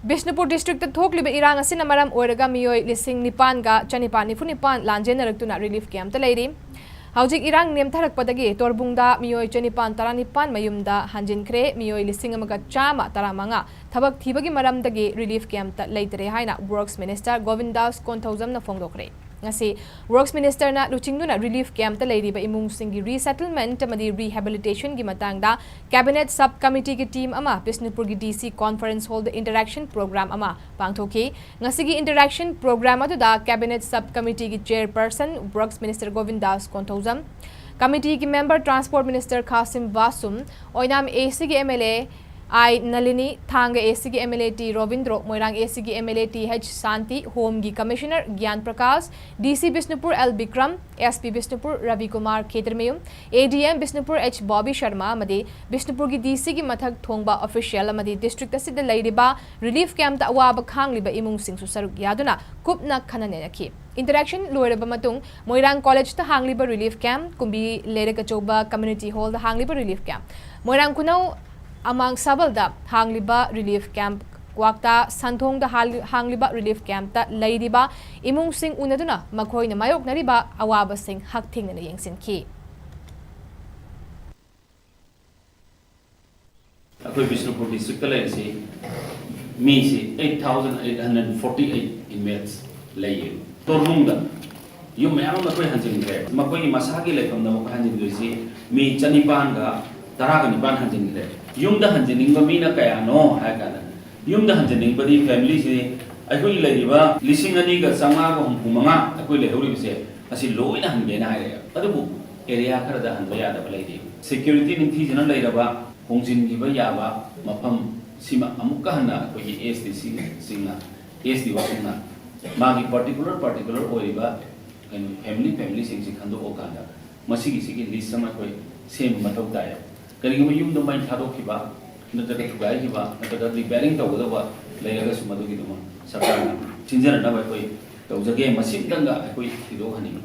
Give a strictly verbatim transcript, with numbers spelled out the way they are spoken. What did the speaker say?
Bishnupur district ꯊꯣꯛꯂꯤꯕ ꯏꯔꯥꯡ ꯑꯁꯤꯅ ꯃꯔꯝ ꯑꯣꯏꯔꯒ ꯃꯤꯑꯣꯏ ꯂꯤꯁꯤꯡ ꯅꯤꯄꯥꯟꯒ ꯆꯅꯤꯄꯥꯟ ꯅꯤꯐꯨ ꯅꯤꯄꯥꯟ ꯂꯥꯟꯖꯦꯟꯅꯔꯛꯇꯨꯅ ꯔꯤꯂꯤꯐ ꯀꯦꯝꯞꯇ ꯂꯩꯔꯤ꯫ ꯍꯧꯖꯤꯛ ꯏꯔꯥꯡ ꯅꯦꯝꯊꯔꯛꯄꯗꯒꯤ ꯇꯣꯔꯕꯨꯡꯗ ꯃꯤꯑꯣꯏ ꯆꯅꯤꯄꯥꯟ ꯇꯔꯥꯅꯤꯄꯥꯟ ꯃꯌꯨꯝꯗ ꯍꯟꯖꯤꯟꯈ꯭ꯔꯦ꯫ ꯃꯤꯑꯣꯏ ꯂꯤꯁꯤꯡ ꯑꯃꯒ ꯆꯥꯝꯃ ꯇꯔꯥꯃꯉꯥ ꯊꯕꯛ ꯊꯤꯕꯒꯤ ꯃꯔꯝꯗꯒꯤ ꯔꯤꯂꯤꯐ ꯀꯦꯝꯞꯇ ꯂꯩꯇꯔꯦ ꯍꯥꯏꯅ ꯋꯔꯛꯁ ꯃꯤꯅꯤꯁꯇꯔ ꯒꯣꯕꯤꯟꯗꯥꯁ ꯀꯣꯟꯊꯧꯖꯝꯅ ꯐꯣꯡꯗꯣꯛꯈ꯭ꯔꯦ꯫ ꯉꯁꯤ ꯋꯔꯛꯁ ꯃꯤꯅꯤꯁꯇꯔꯅ ꯂꯨꯆꯤꯡꯗꯨꯅ ꯔꯤꯂꯤꯐ ꯀꯦꯝꯞꯇ ꯂꯩꯔꯤꯕ ꯏꯃꯨꯡꯁꯤꯡꯒꯤ ꯔꯤꯁꯦꯇꯜꯃꯦꯟꯠ ꯑꯃꯗꯤ ꯔꯤꯍꯦꯕꯤꯂꯤꯇꯦꯁꯟꯒꯤ ꯃꯇꯥꯡꯗ ꯀꯦꯕꯤꯅꯦꯠ ꯁꯕ ꯀꯃꯤꯇꯤꯒꯤ ꯇꯤꯝ ꯑꯃ ꯕꯤꯁꯅꯨꯄꯨꯔꯒꯤ ꯗꯤ ꯁꯤ ꯀꯣꯟꯐꯔꯦꯟꯁ ꯍꯣꯜꯗ ꯏꯟꯇꯔꯦꯛꯁꯟ ꯄ꯭ꯔꯣꯒ꯭ꯔꯥꯝ ꯑꯃ ꯄꯥꯡꯊꯣꯛꯈꯤ꯫ ꯉꯁꯤꯒꯤ ꯏꯟꯇꯔꯦꯛꯁꯟ ꯄ꯭ꯔꯣꯒ꯭ꯔꯥꯝ ꯑꯗꯨꯗ ꯀꯦꯕꯤꯅꯦꯠ ꯁꯕ ꯀꯃꯤꯇꯤꯒꯤ chairperson works minister Govindas Konthoujam, ꯀꯃꯤꯇꯤꯒꯤ member transport minister Khashim Vashum, ꯑꯣꯏꯅꯥꯝ ꯑꯦ ꯁꯤꯒꯤ M L A I Nalini, ꯊꯥꯡꯒ ꯑꯦ ꯁꯤꯒꯤ M L A T Robindro, ꯃꯣꯏꯔꯥꯡ ꯑꯦ ꯁꯤꯒꯤ ꯑꯦꯝ ꯑꯦꯜ ꯑꯦ ꯇꯤ ꯍꯩꯆ ꯁꯥꯟꯇꯤ, ꯍꯣꯝꯒꯤ commissioner Gyan Prakash, D C Bishnupur L Bikram, S P Bishnupur Rabikumar Khetrimayum, A D M Bishnupur H Bobby Sharma ꯑꯃꯗꯤ ꯕꯤꯁꯅꯨꯄꯨꯔꯒꯤ ꯗꯤ ꯁꯤꯒꯤ ꯃꯊꯛ ꯊꯣꯡꯕ ꯑꯣꯐꯤꯁꯤꯌꯦꯜ ꯑꯃꯗꯤ ꯗꯤꯁꯇ꯭ꯔꯤꯛ ꯑꯁꯤꯗ ꯂꯩꯔꯤꯕ ꯔꯤꯂꯤꯐ ꯀꯦꯝꯞꯇ ꯑꯋꯥꯕ ꯈꯥꯡꯂꯤꯕ ꯏꯃꯨꯡꯁꯤꯡꯁꯨ ꯁꯔꯨꯛ ꯌꯥꯗꯨꯅ ꯀꯨꯞꯅ ꯈꯟꯅ ꯅꯩꯅꯈꯤ꯫ ꯏꯟꯇꯔꯦꯛꯁꯟ ꯂꯣꯏꯔꯕ ꯃꯇꯨꯡ ꯃꯣꯏꯔꯥꯡ ꯀꯣꯂꯦꯖꯇ ꯍꯥꯡꯂꯤꯕ ꯔꯤꯂꯤꯐ ꯀꯦꯝꯞ, ꯀꯨꯝꯕꯤ ꯂꯩꯔꯛ ꯑꯆꯧꯕ ꯀꯝꯃ꯭ꯌꯨꯅꯤꯇꯤ ꯍꯣꯜꯗ ꯍꯥꯡꯂꯤꯕ ꯔꯤꯂꯤꯐ ꯀꯦꯝꯞ, ꯃꯣꯏꯔꯥꯡ ꯈꯨꯅꯧ ꯑꯃꯥꯡ ꯁꯥꯕꯜꯗ ꯍꯥꯡꯂꯤꯕ ꯔꯤꯂꯤꯐ ꯀꯦꯝꯞ, ꯀ꯭ꯋꯥꯛꯇꯥ ꯁꯟꯊꯣꯡꯗ ꯍꯥꯡ-, ꯍꯥꯡꯂꯤꯕ ꯔꯤꯂꯤꯐ ꯀꯦꯝꯞꯇ ꯂꯩꯔꯤꯕ ꯏꯃꯨꯡꯁꯤꯡ ꯎꯅꯗꯨꯅ ꯃꯈꯣꯏꯅ ꯃꯥꯌꯣꯛꯅꯔꯤꯕ ꯑꯋꯥꯕꯁꯤꯡ ꯍꯛꯊꯦꯡꯅꯅ ꯌꯦꯡꯁꯤꯟꯈꯤ꯫ ꯑꯩꯈꯣꯏ ꯕꯤꯁꯅꯨꯄꯨꯔ ꯗꯤꯁꯇ꯭ꯔꯤꯛꯇ ꯂꯩꯔꯤꯁꯤ ꯃꯤꯁꯤ eight thousand eight hundred forty eight inmates ꯂꯩꯌꯦ꯫ ꯇꯣꯔꯕꯨꯡꯗ ꯌꯨꯝ ꯃꯌꯥꯝ ꯑꯃ ꯑꯩꯈꯣꯏ ꯍꯟꯖꯤꯟꯈ꯭ꯔꯦ꯫ ꯃꯈꯣꯏꯒꯤ ꯃꯁꯥꯒꯤ ꯂꯩꯐꯝꯗ ꯃꯈꯣꯏ ꯍꯟꯖꯤꯟꯈ꯭ꯔꯤꯁꯤ ꯃꯤ ꯆꯅꯤꯄꯥꯟꯒ ꯇꯔꯥꯒ ꯅꯤꯄꯥꯟ ꯍꯟꯖꯤꯟꯈ꯭ꯔꯦ꯫ ꯌꯨꯝꯗ ꯍꯟꯖꯤꯟꯅꯤꯡꯕ ꯃꯤꯅ ꯀꯌꯥꯅꯣ ꯍꯥꯏꯔ ꯀꯥꯟꯗ, ꯌꯨꯝꯗ ꯍꯟꯖꯤꯟꯅꯤꯡꯕꯗꯤ ꯐꯦꯃꯤꯂꯤꯁꯤ ꯑꯩꯈꯣꯏꯒꯤ ꯂꯩꯔꯤꯕ ꯂꯤꯁꯤꯡ ꯑꯅꯤꯒ ꯆꯥꯝꯃꯉꯥꯒ ꯍꯨꯝꯐꯨ ꯃꯉꯥ ꯑꯩꯈꯣꯏ ꯂꯩꯍꯧꯔꯤꯕꯁꯦ ꯑꯁꯤ ꯂꯣꯏꯅ ꯍꯟꯒꯦꯅ ꯍꯥꯏꯔꯛꯑꯦ꯫ ꯑꯗꯨꯕꯨ ꯑꯦꯔꯤꯌꯥ ꯈꯔꯗ ꯍꯟꯕ ꯌꯥꯗꯕ ꯂꯩꯔꯤ꯫ ꯁꯦꯀ꯭ꯌꯨꯔꯤꯇꯤ ꯅꯤꯡꯊꯤꯖꯅ ꯂꯩꯔꯕ ꯍꯣꯡꯖꯤꯟꯈꯤꯕ ꯌꯥꯕ ꯃꯐꯝ ꯁꯤꯃ ꯑꯃꯨꯛꯀ ꯍꯟꯅ ꯑꯩꯈꯣꯏꯒꯤ ꯑꯦꯁ ꯗꯤ ꯁꯤꯁꯤꯡꯅ, ꯑꯦꯁ ꯗꯤ ꯑꯣꯁꯤꯡꯅ ꯃꯥꯒꯤ ꯄꯥꯔꯇꯤꯀꯨꯂꯔ ꯄꯥꯔꯇꯤꯀꯨꯂꯔ ꯑꯣꯏꯔꯤꯕ ꯀꯩꯅꯣ ꯐꯦꯃꯤꯂꯤ ꯐꯦꯃꯤꯂꯤꯁꯤꯡꯁꯤ ꯈꯟꯗꯣꯛꯑꯀꯥꯟꯗ ꯃꯁꯤꯒꯤꯁꯤꯒꯤ ꯂꯤꯁ ꯑꯃ ꯑꯩꯈꯣꯏ ꯁꯦꯝꯕ ꯃꯊꯧ ꯇꯥꯏ꯫ ꯀꯔꯤꯒꯨꯝꯕ ꯌꯨꯝꯗ ꯃꯩ ꯊꯥꯗꯣꯛꯈꯤꯕ ꯅꯠꯇ꯭ꯔꯒ ꯊꯨꯒꯥꯏꯈꯤꯕ ꯅꯠꯇ꯭ꯔꯒ ꯔꯤꯄꯦꯌꯥꯔꯤꯡ ꯇꯧꯒꯗꯧꯕ ꯂꯩꯔꯒꯁꯨ ꯃꯗꯨꯒꯤꯗꯃꯛ ꯁꯔꯀꯥꯔꯅ ꯁꯤꯟꯖꯔꯅꯕ ꯑꯩꯈꯣꯏ ꯇꯧꯖꯒꯦ꯫ ꯃꯁꯤꯝꯇꯪꯒ ꯑꯩꯈꯣꯏ ꯊꯤꯗꯣꯛꯍꯟꯅꯤꯡꯉꯤ꯫